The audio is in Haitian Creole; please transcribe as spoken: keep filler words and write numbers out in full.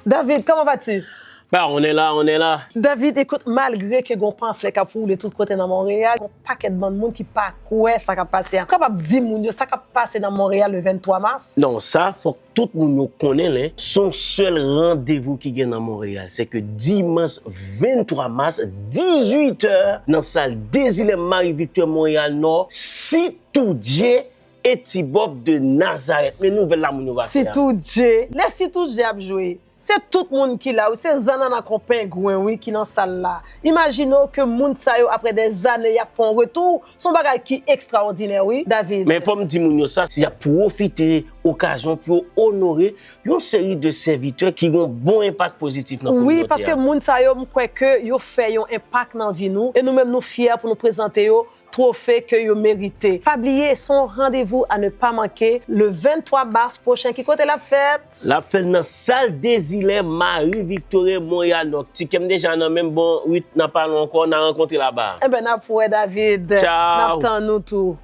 David, comment vas-tu? Bah, on est là, on est là. David, écoute, malgré que gon panflè k ap woule tout kote nan Montréal, gon pakèt bann moun ki pa kwè sa k ap pase a. Ou kapab di moun yo sa k ap pase nan Montréal le vingt-trois mars? Non, sa, fòk tout moun yo konnen l, se yon sèl randevou ki gen nan Montréal. Se ke dimanch venntwa mas, dizuit è, nan sal Dezilè Marie Victory Montréal Nò, Si Tou Dye e Ti Bòb de Nazareth. Men nouvèl la moun yo va fè. Si Tou Dye. Lè Si Tou Dye ap jwe, se tout moun ki la, wi, se Zanana kon pengwen, wi, ki nan sal la. Imajine w ke moun sa yo, apre dèzane, y ap fè yon retou. Se yon bagay ki ekstraòdinè, wi, David. Men fò m di moun yo sa, y ap pwofite okazyon pou yo onore yon seri de sèvitè ki gen yon bon enpak pozitif nan kominote a. Wi, paske moun sa yo, m kwè ke yo fè yon enpak nan vi nou. E nou menm, nou fyè pou nou prezante yo twofe ke yo merite. Pa bliye, se yon randevou à ne pas manquer, le vingt-trois mars prochain. Ki kote l ap fèt? L ap fèt nan sal Dezilè Marie Victory Montréal Nò. Tikè m deja nan men m, bon, wi, n ap pale ankò, n a rankontre laba. Enben, n ap wè, David. Ciao. N ap tann nou tou.